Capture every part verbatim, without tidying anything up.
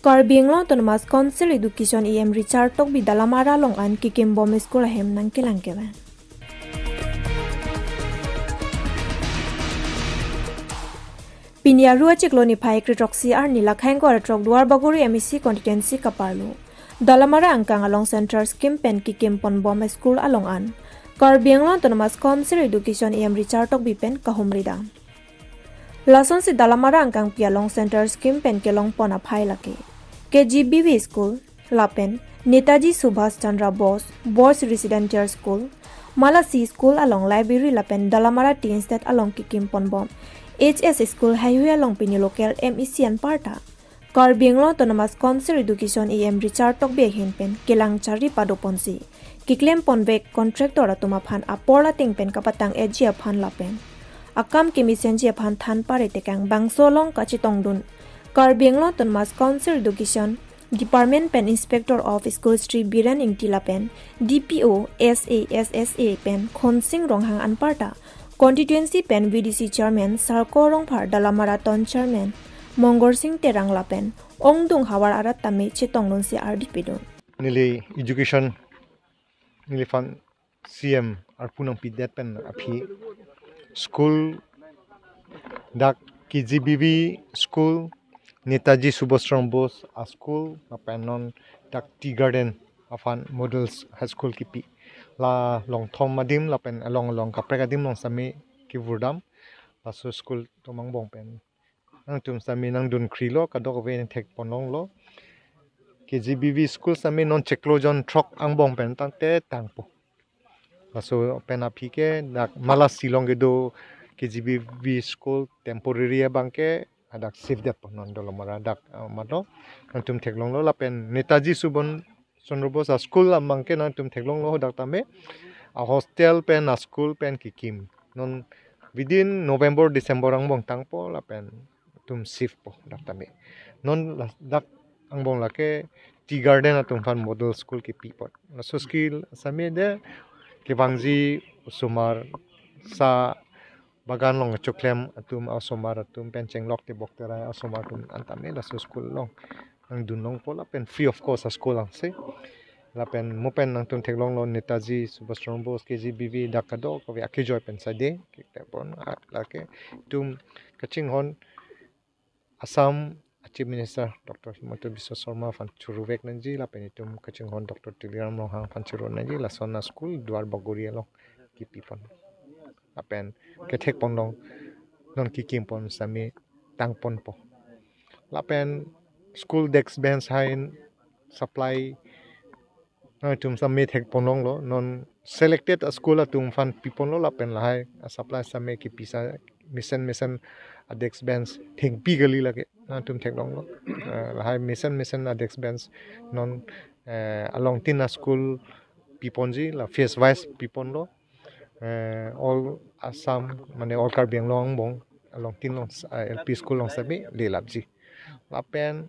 Karbi Anglong Autonomous Council Education E M Richard Tokbi Dalamara along an kekim bom school ahem nangkelang kevan. Pini Aru achiklo niphai kre-throksi arni lakhang ko atrok Duar Bagori M A C constituency kaparlo Dalamara angkang along Central Scheme pen kekim pon bom school along an Karbi Anglong Autonomous Council Education E M Richard Tokbi pen kahumri dam. Lasonsi Dalamara angkangpi along Central Scheme pen kelong pon aphai lake K G B V School lapen Netaji Subhash Chandra Bose Boys Residential School, Malasi School along library lapen Dalamara Tea Estate along kekim pon bom H S School haihui along pini local M A C anparta Karbi Anglong Autonomous Council Education E M Richard Tokbi ahin pen kelang chari pado ponsi keklem ponvek contractor atum aphan apor lating pen kapatang-etji aphan lapen akam kemesenji aphan than pare tekang bangso along kachetongdun Karbi Anglong Autonomous Council Education Department pen Inspector of School Shri Biren Ingti lapen D P O S A S S A pen Khonsing Ronghang anparta constituency pen V D C Chairman Sarko Rongphar, Dalamara Town Chairman Mongorsing Terang lapen ongdung havar arat tame chetongdunsi ardi pidun. Neli education neliphan C M arpu nangpidet pen aphi school dak K G B V school, Netaji Subhash Chandra Bose a school lapen non dak Tea Garden aphan models high school kipi. La longthom adim lapen along along kaprek adim along sitame kevurdam. Laso school atum angbong pen nangtum sitame nangdun krilo, kadokave nangthek ponlonglo. K G B V school sitame non chiklo jon throk angbong pen tangte tangpo. Laso pen aphi ke dak Malasi along kedo K G B V school temporary abangke hadak shift detpo non Dalamara dak, ah, matlo nangtum theklonglo lapen Netaji Subhash Chandra Bose a school abangke nangtum theklonglo hadak tame a hostel pen a school pen kekim. Non within November, December angbong tangpo lapen atum shift po dak tame. Non la-, dak angbong lake Tea Garden atum aphan model school kipi apot. Laso school sitame de kevangji osomar sa bagan along choklem atum, osomar atum pen chenglok tebok terai osomar atum an tame laso school along nangdun longpo lapen free of cost a school angse. Lapen mo pen nangtum theklonglo Netaji Subhash Chandra Bose K G B V dak kadokave akejoi pen sade kekte pon, ah, lake itum kachinghon Assam Chief Minister Doctor Himanta Biswa Sarma aphan churuvek nangji lapen itum kachinghon Doctor Tuliram Ronghang aphan churu nangji, lason a school Duar Bagori along kipi pon. Lapen kethek ponlong non kekim pon sitame tang ponpo. Lapen school desk bench hai supply nangtum sitame thek ponlonglo, non selected a school atum aphan pi ponlo lapen lahai a supply sitame kipisa mesen mesen a desk bench thengpi kali lake nangtum theklonglo. Eh, lahai mesen mesen a desk bench non, eh, along tin a school pi ponji la phase wise pi ponlo. Eh, all Assam mane all Karbi Anglong angbong along tin along, eh, L P school along sitame lelapji. Lapen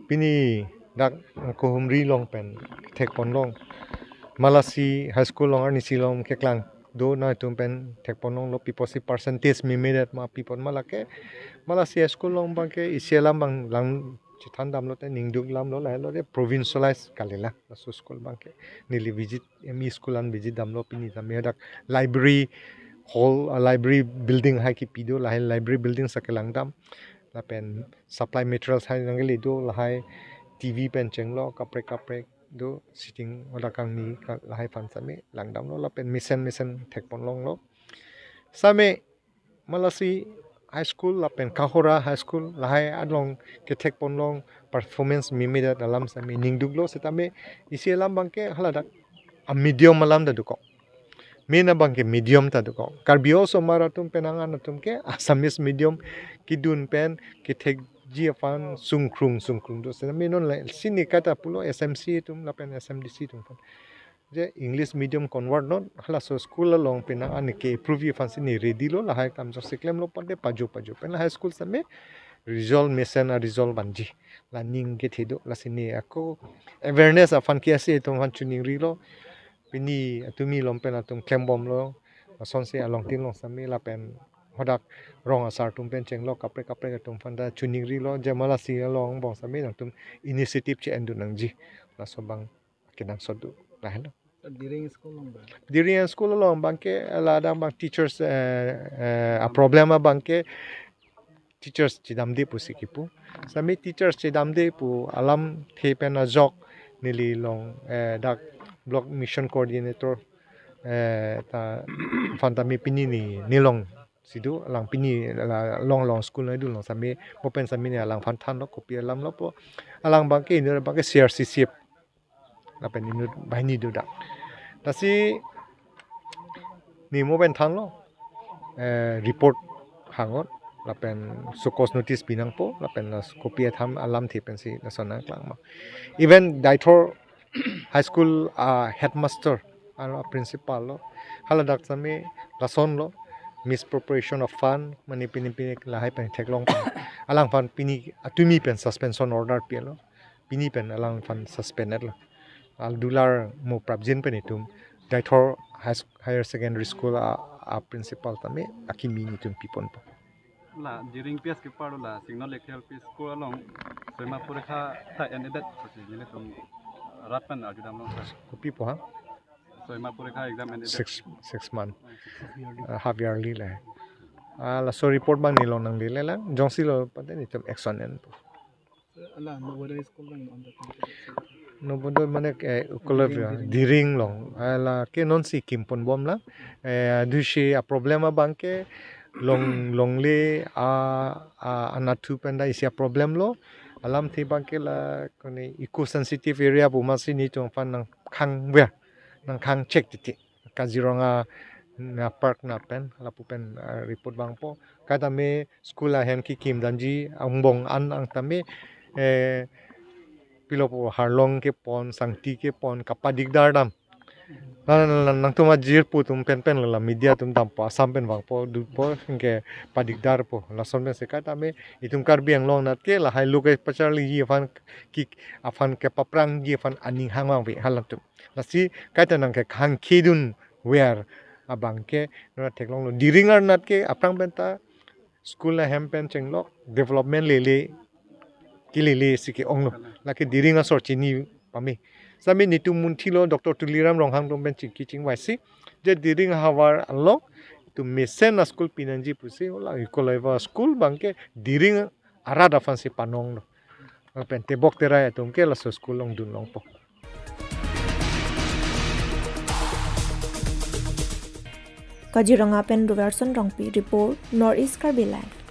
pini dak kahumri along pen thek ponlong Malasi High School along arnisi along keklang do nangtum pen thek ponlonglo, piposi percentage memedet ma pi pon ma lake Malasi High School along abangke isi alam abang lang chethan damlote ningduk damlo lahelo de provincialize kalila laso school abangke neli visit M E school an visit damlo pini tame dak library hall, ah, library building hai kipi do lahai library building sa kelang dam lapen supply materials hai nangkele do lahai T V pen chenglo kaprek kaprek do sitting oda kangni ka lahai aphan sitame lang damlo lapen mesen mesen thek ponlonglo. Sitame Malasi High School lapen Kahora High School lahai along kethek ponlong performance memedet alam sitame ningduklo sitame isi alam abangke haladak a medium alam ta dokok. Main abangke medium ta dokok. Karbi osomar atum penang an atum ke Assamese medium kidun pen kethekji aphan sungkrung sungkrung do. Sitame non la sini kata pulo S M C atum lapen S M D C atum aphan je English medium convert non halaso school along penang an ke approve aphan sini ready lo lahai kam jok si klemlo pade pajo pajo pen lahai school sitame result mesen a result vanji la ning kethe do la sini ako awareness aphan ke ase atum aphan chuningrilo pini atumi along pen atum klembomlo lasonsi along tin along sitame lapen hadak rong asar atum pen chenglok kaprek kaprek atum aphan ta choningri lo, je malasi along angbong sitame nangtum initiative che-endun nangji. Laso abang kenangsot do. Lahelo. Diring school along abang. Diring school along abangke ladak abang teachers, eh, eh, a problem abangke teachers chedamde pusi kipu. Sitame teachers chedamde pu alamthe pen ajok neli along, eh, dak block mission coordinator, eh, ta aphan tame pini ne, ne alongsi do, alang pini la along along school nangdun along sitame, mo pen sitame ne alangphan thanlo, kopi alam lo pu. Alang abangke inut abangke C R C C F lapen inut banghini do dak. Lasi ne mo pen thanlo, eh, report hang-ot lapen show cause notice pi nangpo lapen la kopi atham alamthe pensi lason nangklang ma. Even Deithor High School, ah, headmaster aro principal lo, haladak sitame lasonlo, misappropriation of fund, mane pini pini lahai pen theklong pen alangphan pini atumi pen suspension order pilo. Pini pen alangphan suspended lo. Al dular mo prapjin pen itum Deithor High Sch-, Higher Secondary School a, a principal tame akimi nelitum piponpo. La Diring P S kepar la Singnol L P School along soima porikha ta en-edet, nelitum rat pen arjudamlo. Kopi po ha? Soima porikha exam en-edet. Six, six month. Uh, half yearly le. Ah, laso report abang ne along nanglele lang. Jongsi lo pute nelitum action enpo. Ala Navodaya school along on the contract. Navodaya mane, eh, Diring, Diring. Diring along. Ala ke nonsi kimpon bom lang. Eh, dusi a problem abangke long, longle a, a, anatthu pen ta isi a problem lo. Alamthe abangke la kone eco sensitive area pu amatsi nelitum aphan nangkhang ver, nangkhang check titi. Kaziranga na park na pen, lapu pen, ah, report abangpo. Kaita tame school ahem kekim damji angbong an ang tame, eh, pilo pu harlong kepon, sangti kepon, kapadikdar dam. Na, na, na, nangtum ajir pu atum pen pen la media atum dampo, Assam pen vangpo, dopo, anke padikdarpo. Lason pensi kaita tame itum Karbi Anglong anat ke lahai lo kepacharliji aphan ke, aphan kepaphrangji aphan aning hang vangve halatum. Lasi kaita nangkekhang kedun ver abangke nora theklonglo. Diring arnat ke aphrang pen ta school ahem pen chenglok, development lele, kelele si ke-onglo. Lake Diring asor chini pame. Sitame nelitum munthilo, Doctor Tuliram Ronghang atum pen chingki chingvaisi, je Diring ahavar along itum mesen a school pinangji pusi, la Eco Life a school abangke Diring arat aphansi panonglo. Lapen tebok terai atum ke laso school along dunlongpo. Kaziranga pen Robertson Rongpi report, North East Karbi Live.